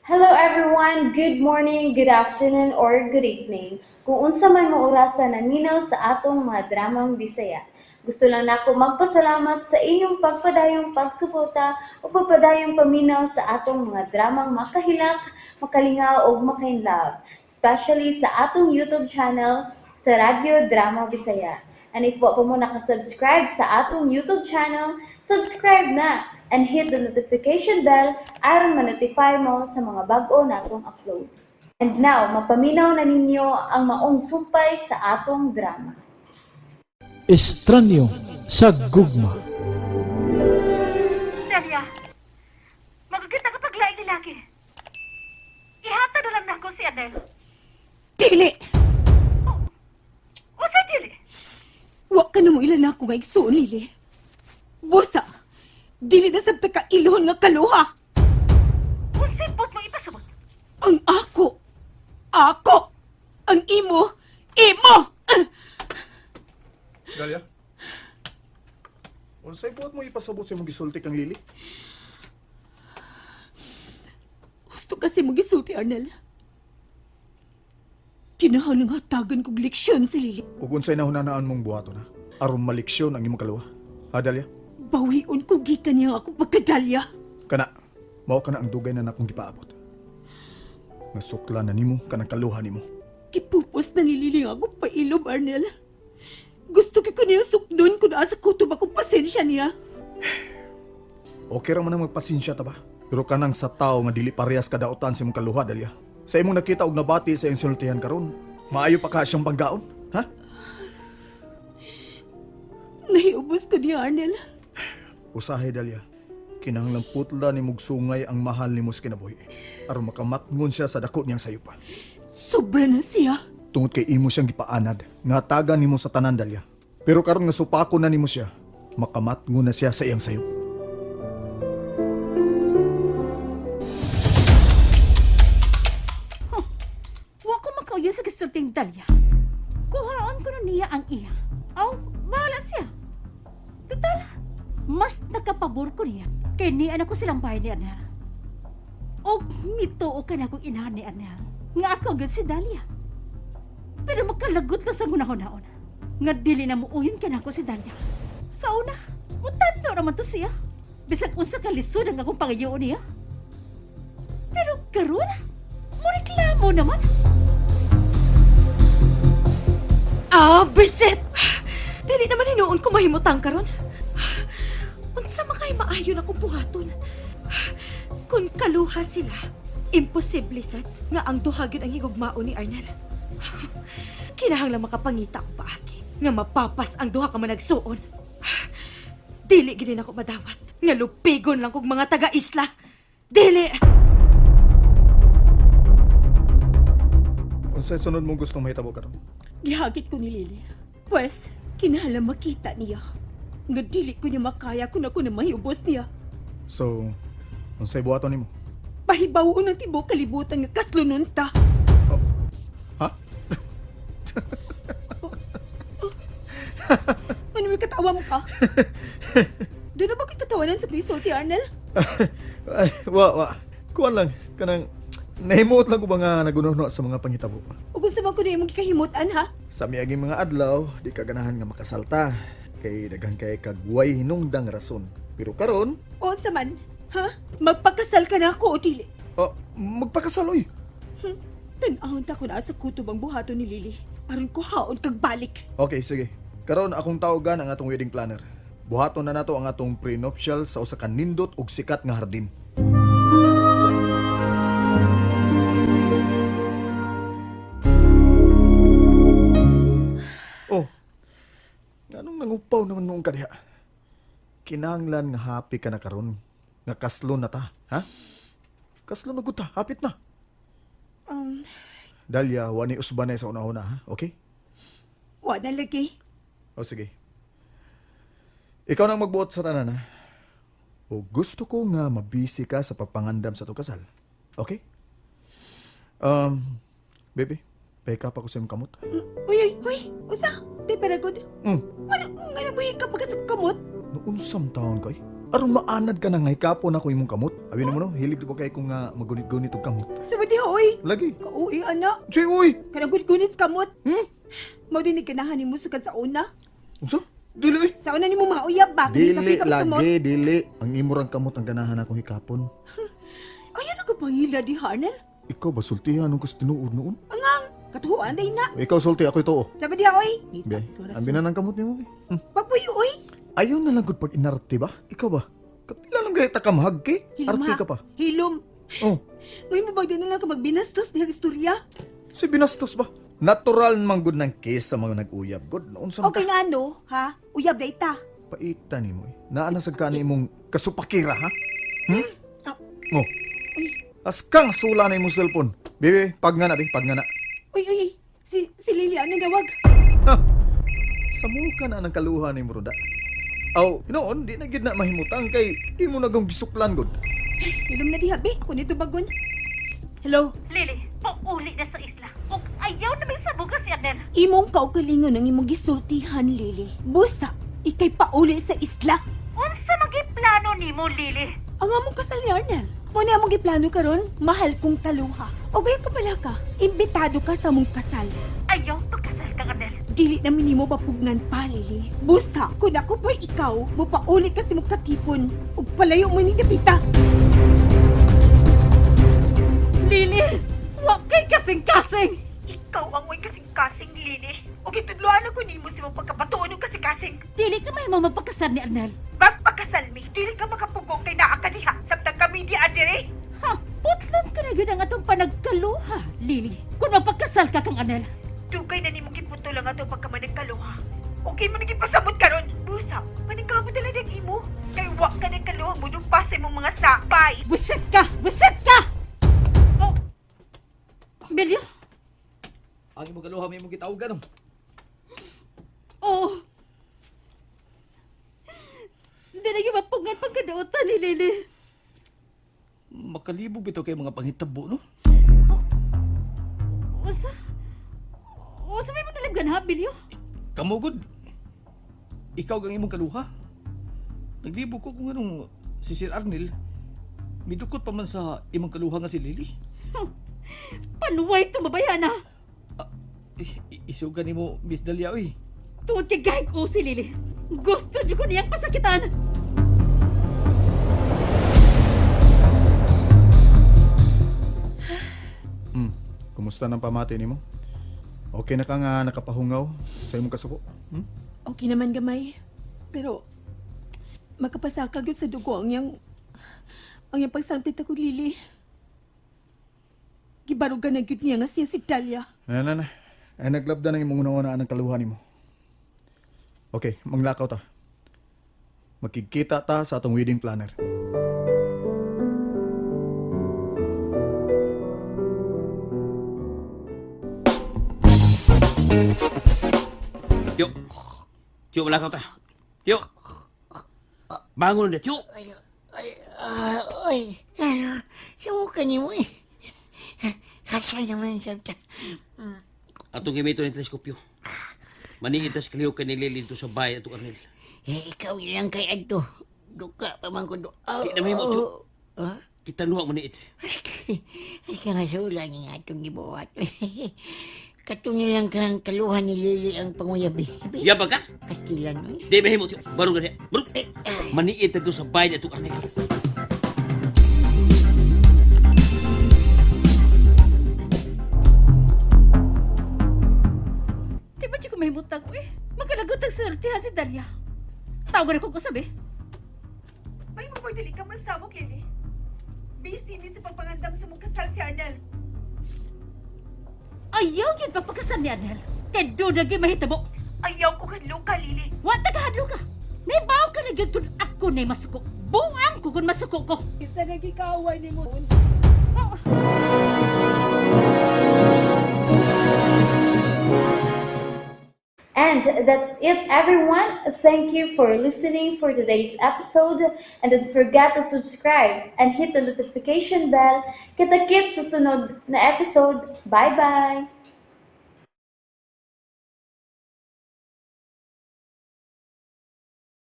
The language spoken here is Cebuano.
Hello everyone! Good morning, good afternoon, or good evening. Kung unsa man mo orasa naminaw sa atong mga dramang Bisaya. Gusto lang nako magpasalamat sa inyong pagpadayong pagsuporta o pagpadayong paminaw sa atong mga dramang makahilak, makalingaw ug makainlove, especially sa atong YouTube channel sa Radyo Drama Bisaya. And if wa pa mo nakasubscribe sa atong YouTube channel, subscribe na and hit the notification bell aron ma-notify mo sa mga bag-o natong uploads. And now, mapaminaw na ninyo ang maong sumpay sa atong drama. Estranyo sa Gugma. Delia, magaganda ka paglaing lalaki. Ihata na lang nako si Anel. Dili! Oh, Unsay dili? Wa ka na mo ilan ako nga igsuon, Lili. Busa! Dili na sabta ka ilhon nga kaluha! Unsay buot mo ipasabot? Ang ako! Ako! Ang imo! Imo! Dalia? Unsay buhat mo ipasabot sa imong gisulti kang Lily? Gusto kasi mo gisulti, Arnel. Kinahanglan nga hatagan kog leksyon si Lili. Ug unsay nahunanaan mong buhaton ha? Aron maliksyon ang imong kaluha. Ha, Dalia? Bawion ko gikan niya ako pagkadalya. Kana, mao kana ang dugay na nakong gipaabot. Nga sukla na nimo kanang kaluha nimo. Gipupos na ni Lili nga ako pailob, Arnel. Gusto ko niya sukdon kung asa kutob akong pasensya niya. Okay ra man ang magpasensya ta ba? Pero kanang sa tao nga dili parehas kadaotan sa imong kaluha, Dalia. Sa imong nakita og nabati sa iyong sinultihan karon, maayo pa ka siyang panggaon, ha? Nahiubos ko niya, Arnel. Usahay, Dalia. Kinahanglan putla ni sungay ang mahal nimo sa kinabuhi. Aron makamatngon siya sa dako niyang sayupa. Sobra na siya. Tungod kay imo siyang gipaanad, nga taga nimo sa tanan, Dalia. Pero karon nga supako na nimo siya, makamatngon na siya sa iyang sayop. Wa ko makauyon sa gisulting Dalia. Kuhaon ko na niya ang iya. Aw, bahala siya. Total, mas nakapabor ko niya kay niya na ko silang bahay ni Anel. O mituo ka na kong inahan ni Anel. Nga ako gyud si Dalia. Pero makalagot na sa hunahon-naon. Nga dili na muuyon ka na ako si Dalia. Sa una, mutando naman to siya. Bisag unsa ka lisod ang akong pangayoon niya. Pero karon, mo naman. Ah, Briset! Dili naman hinuon ko mahimutang karon. Unsa makay maayo na kong buhaton? Kung kaluha sila, imposible sad nga ang duha gyud ang higugmaon ni Arnel. Kinahanglan makapangita og paagi nga mapapas ang duha ka managsuon. Dili gid ako madawat nga lupigon lang kog mga taga-isla. Dili! Unsay sunod mong gustong mahitabo karon? Gihagit ko ni Lily. Pwes, kinahanglan makita niya. Nga dili ko niya makaya kung ako na mahiubos niya. So, unsay buhaton nimo? Pahibawoon ang tibuok kalibutan nga kaslunon ta. Oh. Ha? Ano may katawa mo ka? Doon na ba ko'y katawanan sa gisulti, Arnel? Ay, wa wa. Kuan lang kanang nahimuot lang ko ba nga nagununo sa mga panghitabo. O kung sa ko na imong gikahimutan, ha? Sa miaging mga adlaw, di ka ganahan nga makasalta kay daghan kay kagway hinungdang rason. Pero karon, O unsa man, ha? Magpakasal ka na ako o dili. oh, magpakasal oy. Tan-ahon ta ko na sa kutob ang buhaton ni Lily. Aron ko haon kag balik. Okay, sige. Karon akong tawagan ang atong wedding planner. Buhaton na nato ang atong prenuptial sa usa ka nindot ug sikat nga hardin. Oh. Anong nangupaw naman noong kadiha? Kinahanglan nga happy ka na karon. Nga kaslon na ta, ha? Kaslon na gud ta, hapit na. Dalia, wani usbanay sa una-una, ha? Okay? Wa na lagi. O sige. Ikaw nang magbuot sa tanan, ha? O gusto ko nga mabisi ka sa pagpangandam sa itong kasal. Okay? Baby, pick up ako sa imong kamot. Uy, uy, uy! Usa! Di para good. Ano, nga na buhi ka pagka sa kamot? Noon sam taon kay? Aron maanad ka na nga hikapon ako imong kamot. Abi na mo no, hilig di ba kay kung nga magunit-gunit og kamot. Sa di hoy. Lagi. Kauing ana. Chay, uy! Kanang gunit kamot. Hmm? Mao din ni ganahan nimo sukad sa una. Unsa? Dili eh. Sa una nimo mauyab ba? Kani Dili kapikap sa kamot. lagi, dili. Ang imong kamot ang ganahan akong hikapon. Ayan ako pangila di Arnel. Ikaw ba sultihan nung kus tinuod noon? Angang, katuhuan day na. Ikaw sulti, ako ito. Sabi diha oy. Be, ambi na ng kamot nimo. Be. Pagpuyo oy. Ayaw na lang gud pag inarte ba? Ikaw ba? Kapila lang gayta ka mahag kay? Hilom Arte ha. ka pa. Hilom. Oh, May mabagdi na lang ka magbinastos diha istorya. si binastos ba? Natural man gud ng case sa mga nag-uyab gud. Noon sa Okay nga ano, ha? Uyab day ta. Paita nimo eh. Naa na sad ka ni imong kasupakira ha? Hmm? Ah. Oh. Askang sula na imong cellphone. Bebe, pag nga na, be, pag nga na. Uy, uy, uy. Si Lily ano nawag? Ha! Sa muka na ng kaluha ni Muruda. Aw, noon, di na gid na mahimutang kay imo na gong gisuklan gud. Hilom na diha be. Ako nito bagon. Hello. Lily, pauli na sa isla. Ug ayaw na may sabuga si Arnel. Imong kaugalingon ang imong gisultihan, Lily. Busa, ikay pauli sa isla. Unsa magi plano nimo, Lily? Ang among kasal ni Arnel. Mo na among giplano karon, mahal kong kaluha. O gayon ka pala ka, imbitado ka sa among kasal. Ayaw pagkasal kang Arnel. Dili na minimo mapugnan pa, Lily. Busa, kung ako pa'y ikaw, mupauli ka sa imong katipon. Ug palayo mo ni Dapita. Lily, wa kay kasing-kasing. Ikaw ang way kasing-kasing, Lily. O gitudloan ako nimo sa imong pagkabatuon og kasing-kasing. Dili ka may mapagkasal ni Arnel. Magpakasal mi, dili ka makapugong kay naa ka diha. Samtang kami di adire. Ha, putlon ka na yun ang atong panagkaluha, Lily. Kung mapagkasal ka kang Arnel. Dugay na nimong giputo lang atong pagkamanagkaluha. Okay mo naging pasabot karon. Busa, maningkamot na lang ang imo. Kay wa ka nagkaluha mo pa sa imong mga sapay. Wisit ka! Wisit ka! Oh! Belyo? Ang imong kaluha may imong gitawagan. Oo. Hindi na yung mapungan pagkadautan ni Lily. Makalibog bitaw kay mga panghitabo no. Usa? Usa may matalibgan ha, Bilyo? Kamo gud. Ikaw gang imong kaluha. Naglibog ko kung anong si Sir Arnel midukot pa man sa imong kaluha nga si Lily. Panuway tumabaya na. Eh, isugan nimo Miss Dalia oy. Tungod kay gahig ko si Lily. Gusto dyan ko niyang pasakitan. Kumusta nang pamati nimo? Okay na ka nga nakapahungaw sa imong kasuko? Hmm? Okay naman gamay. Pero makapasaka gyud sa dugo ang yang pagsampit ako Lily. Gibarugan na gyud niya nga siya si Dalia. Na na na. Ay naglabda ng imong una ang kaluha nimo. Okay, manglakaw ta. Makikita ta sa atong wedding planner. Tiyo. Tiyo, wala ka ta. Tiyo. Bangon na, tiyo. Ay, ay, ah, ay, ano, sumuka ni mo eh. Asa naman siya. Atong gamiton ng teleskopyo. Maniit tas kaliw ka nililito sa bahay atong Arnel. Eh, ikaw ilang kay Adto. Duka pa man ko do. Oh, Di na mahimo, tiyo. Ha? Kita luha maniit. Ay, ay, ka nga sula ni nga itong gibuhat. Katong nilang kang kaluhan ni Lily ang panguyabi. Yabag ka? Kastilan mo eh. Di mahimo, tiyo. Barong ka niya. Barong. Eh, ay. Maniit na sa bahay atong Arnel. Di ba di ko mahimutang ko eh? Magkalagot ang surtihan si Dalia. Tawagan ako usab eh. May mabagdali ka man samok, Lily. Busy ni sa pagpangandam sa mong kasal si Arnel. Ayaw yun pagpakasal ni Arnel. Kay doon na gyud mahitabo. Ayaw ko kadlo ka, Lily. Wa ta kahadlo ka. Naibaw ka na gyud kung ako na'y masuko. Buang ko kung masuko ko. Isa nagikaaway ni mo. And that's it, everyone. Thank you for listening for today's episode. And don't forget to subscribe and hit the notification bell. Kita-kits sa sunod na episode. Bye-bye!